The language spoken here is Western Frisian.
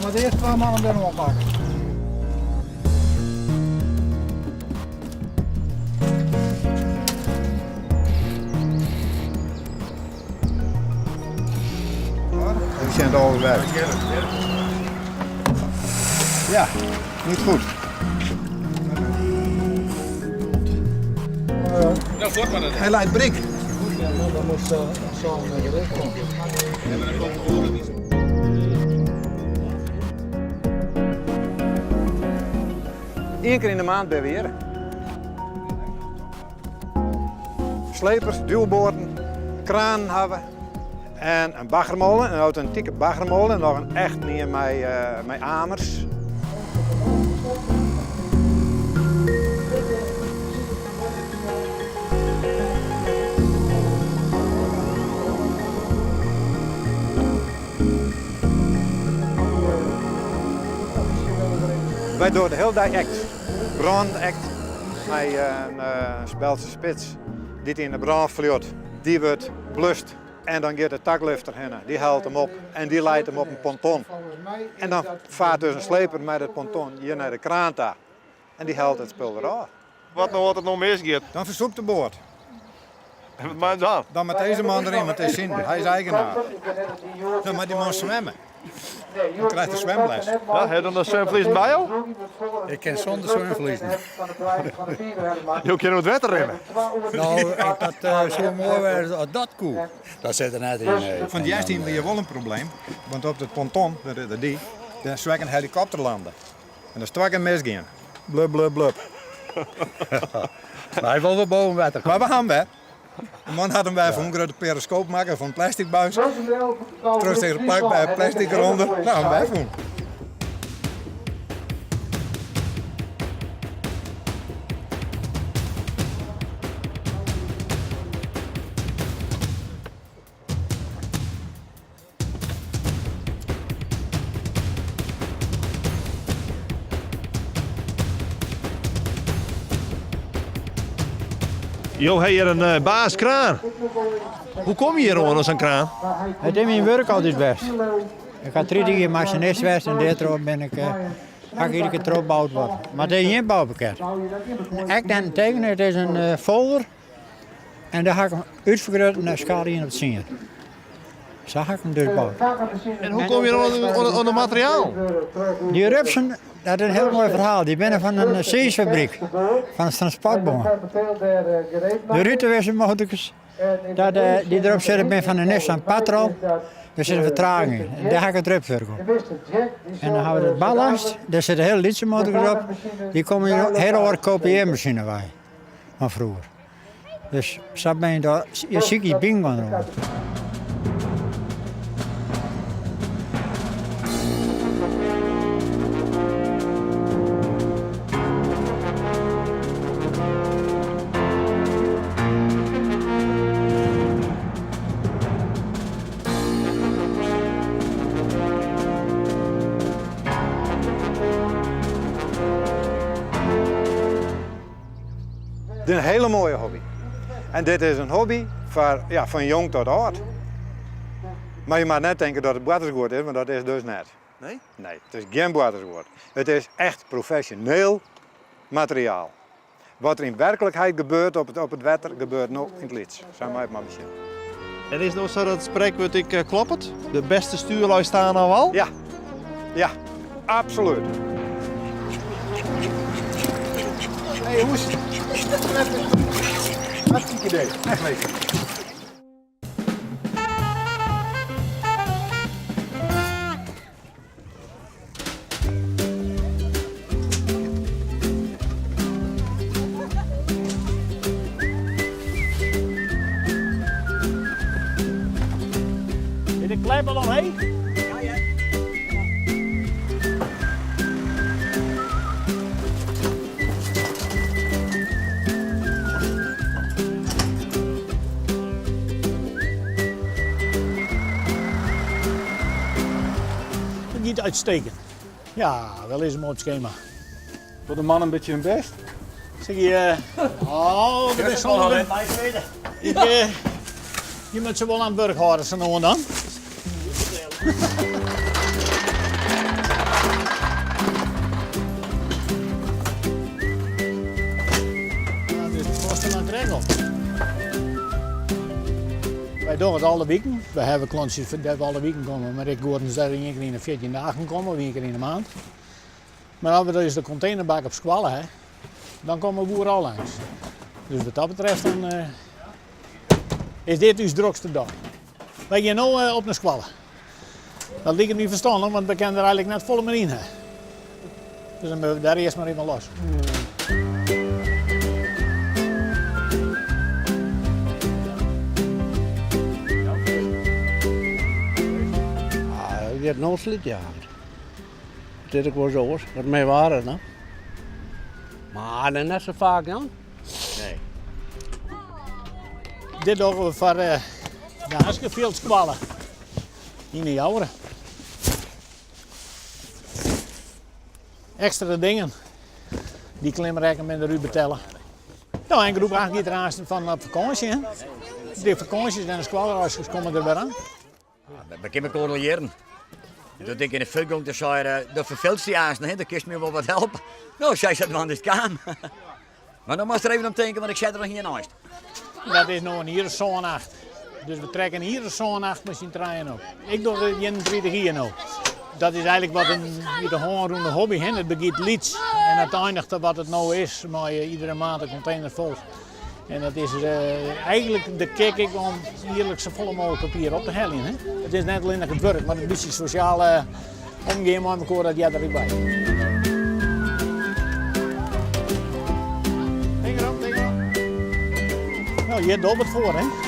moatte earst twa mannen dêr oanpakke. Even sjen it alles werkt. Ja, niet goed. Hy leit brik. Dan moast Ien kear yn de maand binne we hjir. Slepers, duwboaten, kranen hawwe en in baggermolen, in autentike baggermolen, noch in echt ien mei, mei amers. Wy dogge de hiele dei act, brân-act mei in Belse spits dy't yn de brân fljocht. Dy wurdt blust en dan giet de taklifter hinne. Dy hellet him op en dy leit him op in ponton. En dan faart dus in sleper mei dat ponton hjir nei de kraan ta en dy hellet it spul derôf. Wat no as it no misgiet? Dan fersûpt de boat. En wat moat dan? Dan moat dizze man deryn, want it is syn, hy is eigenaar. Dan moat dy man swimme. Dan krijgt er swimles. Ja, ha jo dan de swimferliezen by jo? Ik kin sûnder swimferliezen. Jo kinne oer it wetter rinne? No, dat soe moai wêze as dat koe. Dat sit der net yn. Nee. Fan it hjerst wie wol in probleem, want op it ponton, dat is dy, dêr soe ek in helikopter lande. En dat is twa kear misgien. Blub, blub, blub. Mar hy wol wol boven wetter komme. Mar we ha him wer. De man hat him wer fan in grutte periskoop makke fan plastic buis. Troch tegen plak by plastic derûnder. No, him wer fûn. Jo ha hjir in eh, baas kraan. Hoe kom je hjir oan oan sa'n kraan? It is myn wurk altyd west. Ik ha 30 jier masinist west en dêrtroch bin ik, uh, ha ik iedere kear trochboud wat. Mar it is gjin boupakket. Ek net in teken, it is in uh, folder. En dêr ha ik him útfergrutte nei skaal ien op tsien. Sa ha ik him dus boud. En hoe kom je oan de materiaal? Dy rupsen, dat is in hiel moai ferhaal. Dy binne fan in siisfabryk, fan it transportbân. De rutewisselmotorkes dat, dy't derop sitte binne fan de Nissan Patrol. Der sit in fertraging yn. Dêr ha ik it rupswurk op. En dan ha we de ballast, dêr sitte hiele lytse motorkes op. Dy komme yn in hiele oare kopiearmasine wei. Fan froeger. Dus sa bin je daar, je sykje bingo deroan. Dit is in hiele moaie hobby. En dit is in hobby foar, ja, fan jong tot âld. Mar je moatte net tinke dat it boartersguod is, want dat is dus net. Nee? Nee, it is gjin boartersguod. It is echt profesjoneel materiaal. Wat der yn werklikheid gebeurt op it, op it wetter, gebeurt no yn it lyts. Sa mei it mar besjen. En is it no sa dat it sprekwurd ek eh, kloppet? De beste stuurlui staan aan wal? Ja, ja, absoluut. Hey, hoe is het? Hartstikke idee. Wegwezen. Is de klep al omheech? Ja, ja. Het giet uitstekend. Ja, wel is een mooi schema. Docht de man in bytsje hun bêst? Zeg je, oh, dat is wel een Ik, je moet ze wel aan het werk houden, zo nou en dan. winkel. Wy dogge it alle wiken. We hawwe klantsjes dêr't we alle wiken komme, mar ek guodden dêr't ien kear yn de 14 dagen komme of ien kear yn de maand. Mar as we dus de containerbak op skoalle ha, dan komme we oeral langs. Dus wat dat betreft dan, eh, is dit ús drokste dei. Wy gean no eh, op nei skoalle. Dat liket my ferstannich, want we kinne der eigenlik net folle mear yn ha. Dus dan moatte we dêr earst mar even los. Ah, it giet no slydjaget. It is ek wolris oars, wat min waar is no. Mar net sa faak dan. Nee. Dit dogge we foar eh, de Haskerfjildskoalle yn de Joure. Ekstra dingen. Dy klimrekken binne derút betelle. No, en groep 8 giet der aanst fan op fakânsje. Hè? De fakânsjes en de skoalreiskes komme der wer oan. We kinne mekoar al jierren. Doe't ik yn de fuort gong, toen sei er, do ferfeelst dy aanst, hè? Do kinst my wol wat helpe. No, sei se, want is kaam. Mar no moatst der even om tinke, want ik set der noch ien neist. Dat is no in jier of sân, acht. Dus we trekke in jier of sân, acht mei syn trijen op. Ik doch it 31 jier no. Dat is eigenlik wat in út de hân rûne hobby. Hè? It begjint lyts en it einiget wat it no is, mei iedere maand in container fol. En dat is uh, eigenlik de kick ek om jierliks safolle mooglik papier op te heljen. Hè? It is net allinnich it wurk, mar in bytsje sosjale omgean mei mekoar, dat heart der ek by. Finger op, finger op. No, hjir docht it foar, hè?